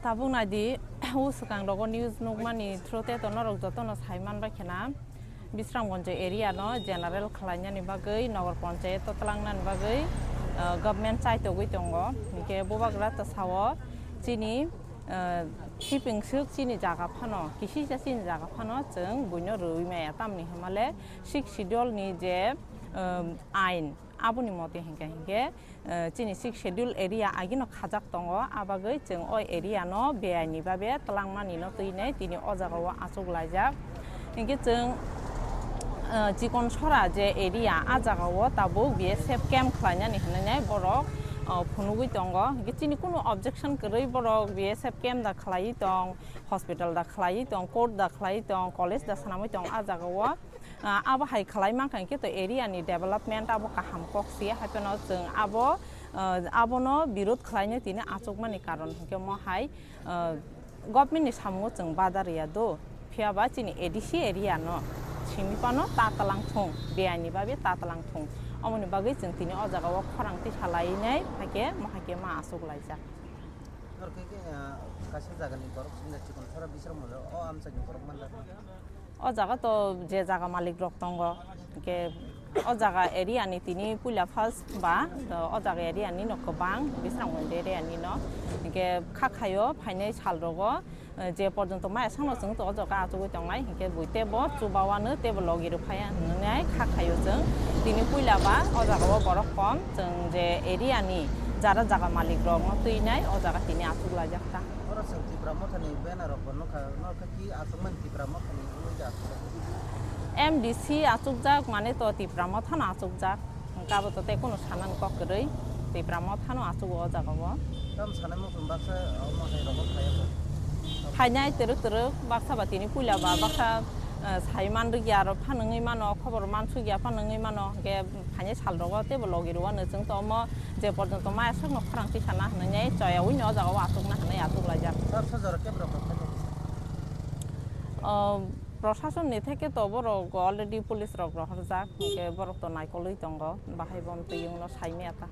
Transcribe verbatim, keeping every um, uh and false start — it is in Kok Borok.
Tabuk naidi, o swkang rogo news nukmani through te to norok jotono sai manbai khena, Bisramganj area no general khwlainani bagwi, Nogor Panchayat o twlangnani bagwi, ah, government chaitogwi tongo. Hinkhe bubagra to sao chini, ah, siping swk chini jaga phano, kisisa chini jaga phano chwng buino rwui maya, tamni hwnmale sixth schedule ni je, um, ain, aboni mote hinkhe hinkhe, eh, chini sixth schedule area agino khajak tongo, a bagwi chwng o area no beaini babe twlangmani no twinai tini o jaga o achuk laijak. Hinkhe chwng, eh, Chikon Sora je area, a jaga o tabuk B S F camp khwlainani hinwi borok, eh, phunugwi tongo. Hinkhe chini kunu objection kwrwi, borok B S F camp da khwlaiwi tong, hospital da khwlaiwi tong, court da khwlaiwi tong, college da swnamwi tong, a jaga o. Ah, abo hai khwlai mankha hinkhe to area ni development abo kaham kok si, hai phano chwng abo, ah, abono birod khwlaino tini achukmani karon hinkhe mo hai, ah, government ni samungo chwng badar ya do, phiya ba chini A D C area no simi phano ta twlang thung, beaini babe ta twlang thung, omoni bagwi chwng tini o jaga o khorang tisa lainai, haikhe mo haikhe ma achuk laijak. Norok khe, khe, ah, kaisa jagani borok simi da Chikon Sora Bisramganj o amchaini borok manjak. O jaga to je jaga malik rok tongo, hinkhe o jaga area ni tini puila first ba, o jaga area ni no kwbang, Bisramganj area ni no, hinkhe kha khaio phainai sal rogo, je porjonto maya sano chwng to o jaga achugwi tongnai, hinkhe bui tebo chubawano tebo logi rw phaiya hinwi kha khaio chwng. Tini puila ba o jaga o borok kom, chwng je area ni jara jaga malik rok no twinai o jaga tini achuk laijak ta. Oro chwng Tipra Mothani banner rok bo nukha, norok khe ki achukmani Tipra Mothani wngwi da achukjak? M D C achukjak mane to Tipra Mothano achukjak, hwnkhe abo to tei kunu sanani kok kwrwi, Tipra Mothano achugo o jaga o. Tam sanai muchung baksa omo hai rogo phaiya bo. Phainai twrwk twrwk baksa ba tini puila ba baksa, eh, sai man rwgya aro phanwngwi mano, khobor mansukya phanwngwi mano, hwnkhe phainai sal rogo teibo logi rwano chwng to omo je porjonto maya sakno khorang tisana hinwi choyaui no o jaga o achukna hinwi achuk laijak. Sar sa jora kebra kok khaijak? O, proshasonni theke to borok already police rok rohorjak, hinkhe borok to naikolwi tongo, bahai bo twi wngno saimaya ta.